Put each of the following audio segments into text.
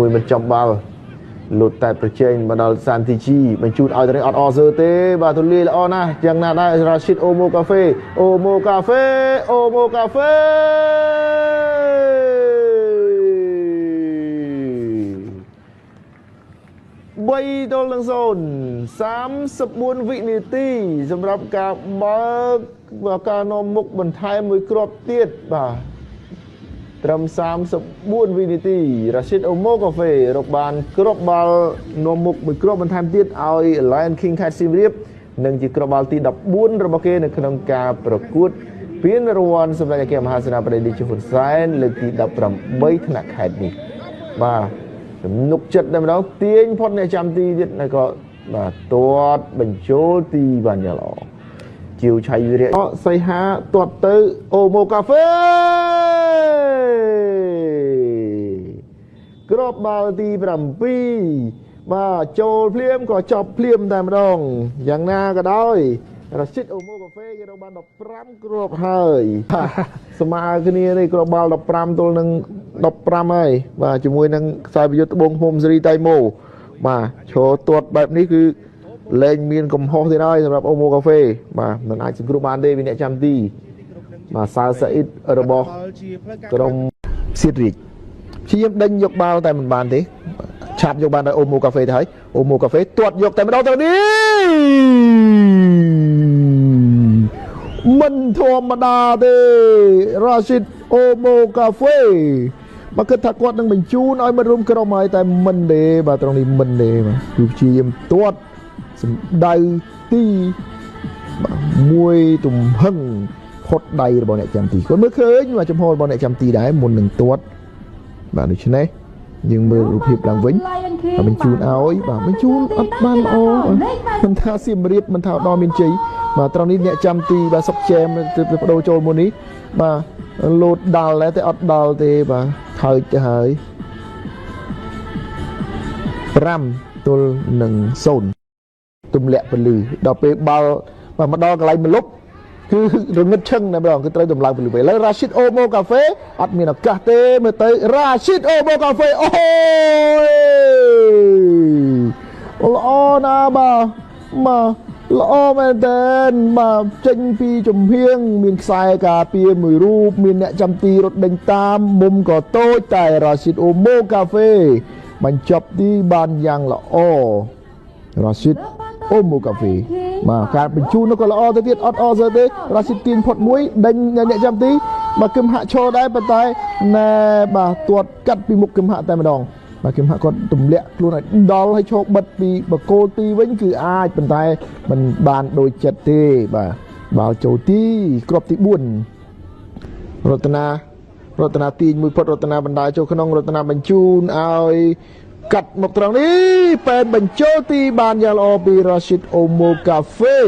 មួយមិនចំបាល់លូតតែប្រជែងមកដល់សានទីជីបញ្ជូនឲ្យទៅនេះអត់អសើទេបាទទូលាយល្អណាស់យ៉ាងណាដែររ៉ាស៊ីតអូម៉ូកាហ្វេអូម៉ូកាហ្វេអូម៉ូកាហ្វេ3ទល់នឹង0 34វិនាទីសម្រាប់ការបើកការនាំមុខបន្ថែមមួយគ្រាប់ទៀតបាទត្រឹម34វិនាទីរ៉ាស៊ីតអូម៉ូកាហ្វេរកបានគ្រាប់បាល់នាំមុខមួយគ្រាប់បន្ថែមទៀតឲ្យ Lion King ខេត្តសៀមរាបនិងជាគ្រាប់បាល់ទី14របស់គេនៅក្នុងការប្រកួតពានរង្វាន់សម្ដេចអគ្គមហាសេនាបតីតេជោហ៊ុនសែនលើកទី18ថ្នាក់ខេត្តនេះបាទទំនុកចិត្តតែម្ដងទាញផុតអ្នកចាំទីទៀតហើយក៏បាទទាត់បញ្ចូលទីបានយ៉ាងល្អជាវឆៃវីរៈសីហាទាត់ទៅអូម៉ូកាហ្វេគ្រាប់បាល់ទី7បាទចូលភ្លាមក៏ចប់ភ្លាមតែម្ដងយ៉ាងណាក៏ដោយរ៉ាស៊ីតអូម៉ូកាហ្វេគេរកបាន15គ្រាប់ហើយស្មើគ្នានេះគ្រាប់បាល់15ទល់នឹង15ហើយបាទជាមួយនឹងខ្សែប្រយុទ្ធត្បូងឃុំសេរីតៃម៉ូបាទឈរទាត់បែបនេះគឺលែងមានកំហុសទៀតហើយសម្រាប់អូម៉ូកាហ្វេបាទមិនអាចសង្គ្រោះបានទេពីអ្នកចាំទីបាទសើសាអ៊ីតរបស់ក្រុមសៀតរាជព្យាយាមដេញយកបាល់តែមិនបានទេឆាប់យកបានដោយអូម៉ូកាហ្វេទៅហើយអូម៉ូកាហ្វេទាត់យកតែម្ដងទៅនេះមិនធម្មតាទេរ៉ាស៊ីតអូម៉ូកាហ្វេបើគិតថាគាត់នឹងបញ្ជូនឲ្យមិត្តរួមក្រុមហើយតែមិនទេបាទត្រង់នេះមិនទេបាទគឺព្យាយាមទាត់សម្ដៅទីបាទមួយទំហឹងផុតដៃរបស់អ្នកចាំទីគាត់មើលឃើញបាទចំហរបស់អ្នកចាំទីដែរមុននឹងទាត់បាទដូច្នេះយើងមើលរូបភាពឡើងវិញបាទបញ្ជូនឲ្យបាទបញ្ជូនអត់បានល្អមិនថាសៀមរាបមិនថាដល់មានជ័យបាទត្រង់នេះអ្នកចាំទីបាទសុកចែមទៅបដូរចូលមុននេះបាទលោតដល់ដែរតែអត់ដល់ទេបាទខើចទៅហើយ5ទល់នឹង0ទម្លាក់ពលឺដល់ពេលបាល់បាទមកដល់កន្លែងមលុបគឺរងឹតឈឹងតែម្ដងគឺត្រូវតម្លើងពលឺវិញឥឡូវរ៉ាស៊ីតអូម៉ូកាហ្វេអត់មានឱកាសទេមើលទៅរ៉ាស៊ីតអូម៉ូកាហ្វេអូយល្អណាស់បាទបាទល្អមែនតើបាទចេញពីចំហៀងមានខ្សែការពារមួយរូបមានអ្នកចាំទីរត់ដេញតាមមុំក៏តូចតែរ៉ាស៊ីតអូម៉ូកាហ្វេបញ្ចប់ទីបានយ៉ាងល្អរ៉ាស៊ីតអូម៉ូកាហ្វេបាទការបញ្ជូននោះក៏ល្អទៅទៀតអត់អសើទេរ៉ាស៊ីតទាញផុតមួយដេញអ្នកចាំទីបាទគឹមហាក់ឈរដែរប៉ុន្តែណែបាទទាត់កាត់ពីមុខគឹមហាក់តែម្ដងបាទគឹមហាក់គាត់ទម្លាក់ខ្លួនឲ្យដល់ឲ្យឈរបិទពីបកគោលទីវិញគឺអាចប៉ុន្តែមិនបានដូចចិត្តទេបាទបាល់ចូលទីគ្រាប់ទី4រតនាទាញមួយផុតរតនាបណ្ដាចូលក្នុងរតនាបញ្ជូនឲ្យកាត់មកត្រង់នេះប៉ែនបញ្ចូលទីបានយ៉ាងល្អពីរ៉ាស៊ីតអូម៉ូកាហ្វេ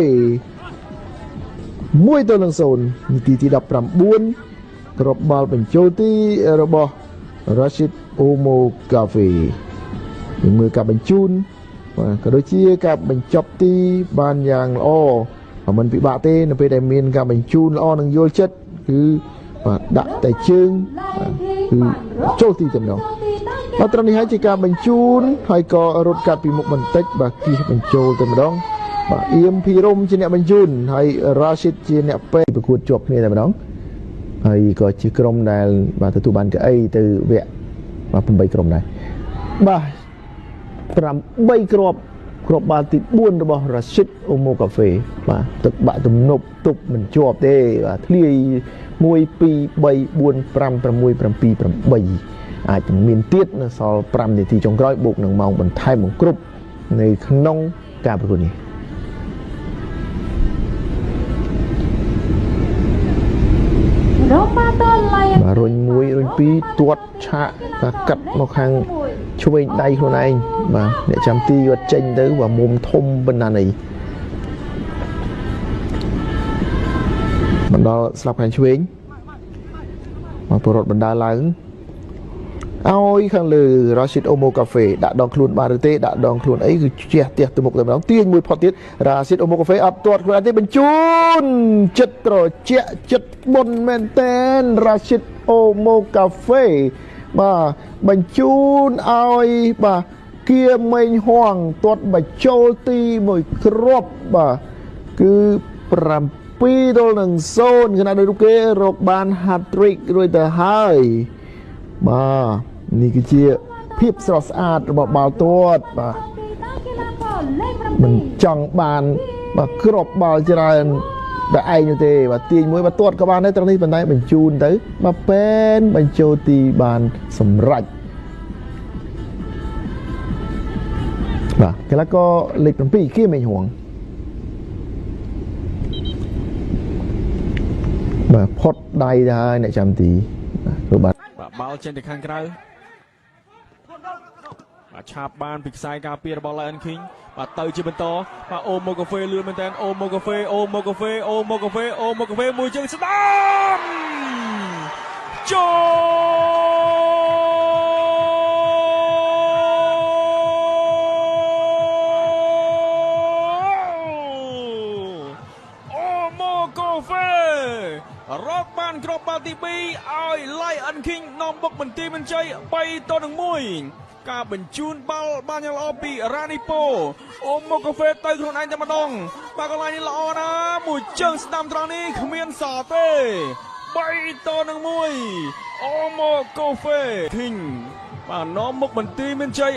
1ទល់នឹង0នាទីទី19គ្រាប់បាល់បញ្ចូលទីរបស់រ៉ាស៊ីតអូម៉ូកាហ្វេមើលការបញ្ជូនបាទក៏ដូចជាការបញ្ចប់ទីបានយ៉ាងល្អមិនពិបាកទេនៅពេលដែលមានការបញ្ជូនល្អនិងយល់ចិត្តគឺបាទដាក់តែជើងគឺចូលទីតែម្ដងបាទត្រង់នេះហើយជាការបញ្ជូនហើយក៏រត់កាត់ពីមុខបន្តិចបាទគៀសបញ្ចូលតែម្ដងបាទអៀមភីរមជាអ្នកបញ្ជូនហើយរ៉ាស៊ីតជាអ្នកពេប្រកួតជាប់គ្នាតែម្ដងហើយក៏ជាក្រុមដែលបាទទទួលបានកៅអីទៅវគ្គបាទ8ក្រុមដែរបាទ8គ្រាប់គ្រាប់បាល់ទី4របស់រ៉ាស៊ីតអូម៉ូកាហ្វេបាទទឹកបាក់ទំនប់ទប់មិនជាប់ទេបាទធ្លាយ1 2 3 4 5 6 7 8អាចមានទៀតនៅសល់5នាទីចុងក្រោយបូកនឹងម៉ោងបន្ថែមបង្គ្រប់នៅក្នុងការប្រកួតនេះបាទរុញ1រុញ2ទាត់ឆាកបាទកាត់មកខាងឆ្វេងដៃខ្លួនឯងបាទអ្នកចាំទីគាត់ចេញទៅបាទមុំធំប៉ុណ្ណានេះបណ្ដល់ស្លាប់ខាងឆ្វេងបាទពលរដ្ឋបណ្ដាឡើងឲ្យខាងលើ Rashid Omo Cafe ដាក់ដងខ្លួនបានឬទេដាក់ដងខ្លួនអីគឺជះផ្ទះទៅមុខតែម្ដងទាញមួយផុតទៀត Rashid Omo Cafe អត់ទាត់ខ្លួនទេបញ្ជូនចិត្តត្រជាក់ចិត្តបុនមែនតែន Rashid Omo Cafe បាទបញ្ជូនឲ្យបាទគៀមេងហួងទាត់បញ្ចូលទីមួយគ្រាប់បាទគឺ7-0ខណៈដែលរូបគេរកបាន hat trick រួចទៅហើយបាទនេះគឺជាភាពស្រស់ស្អាតរបស់បាល់ទាត់បាទមិនចង់បានបាទគ្រាប់បាល់ច្រើនតែឯងនោះទេបាទទាញមួយបាទទាត់ក៏បានដែរត្រង់នេះប៉ុន្តែបញ្ជូនទៅបាទពេនបញ្ចូលទីបានសម្រេចបាទកីឡាករលេខ7គៀមេងហួងបាទផុតដៃទៅហើយអ្នកចាំទីបាទបាទ បាទបាល់ចេញទៅខាងក្រៅបាទឆាបបានពីខ្សែការពាររបស់ Lion King បាទទៅជាបន្តបាទអូម៉ូកាហ្វេលឿនមែនតើអូម៉ូកាហ្វេអូម៉ូកាហ្វេអូម៉ូកាហ្វេអូម៉ូកាហ្វេមួយជើងស្ដាំចូលអូម៉ូកាហ្វេរកបានគ្រាប់បាល់ទី2ឲ្យ Lion King នាំបុកបន្ទាយមានជ័យ3-1ការបញ្ជូនបាល់បានយ៉ាងល្អពីរ៉ានីប៉ូអូម៉ូកាហ្វេទៅខ្លួនឯងតែម្ដងបាទកន្លែងនេះល្អណាស់មួយជើងស្ដាំត្រង់នេះគ្មានសល់ទេ3-1អូម៉ូកាហ្វេ King បាទនាំមុខបន្ទាយមានជ័យ